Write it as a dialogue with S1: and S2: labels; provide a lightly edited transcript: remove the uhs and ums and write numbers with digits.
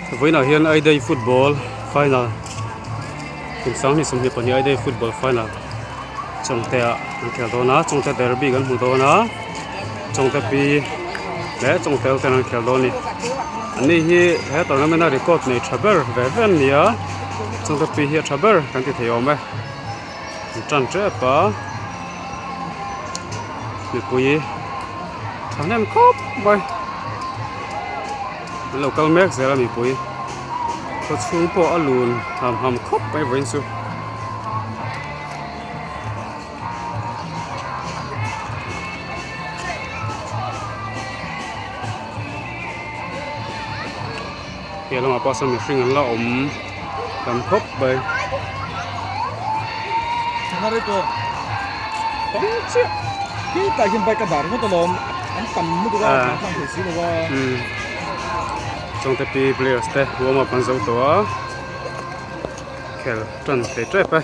S1: Vawiinah hian Aidai football final kum sanghnih 22 Aidai football final Chawngte ah an khel dawn a Chawngte derby kan hmu dawn a Chawngte pi leh Chawngte ten an khel dawn a ni an ni hi he tournament a record nei tha ber ve ve an ni a Chawngte pi hi a tha ber kan ti thei awm e an tan tep a mipui thahnem khawp mai an lo kal mek zel a mipui khaw chhung pawh a lun ham ham khawp mai vawiin chu. He lamah pawh sawn mihring an la awm tam khawp mai.
S2: Tah hian bike a dah ringawt alawm an tam lutuk a thla hlang thei si lo a.
S1: Chawngte pi players te warm up an zo tawh a khel tan thei tep e.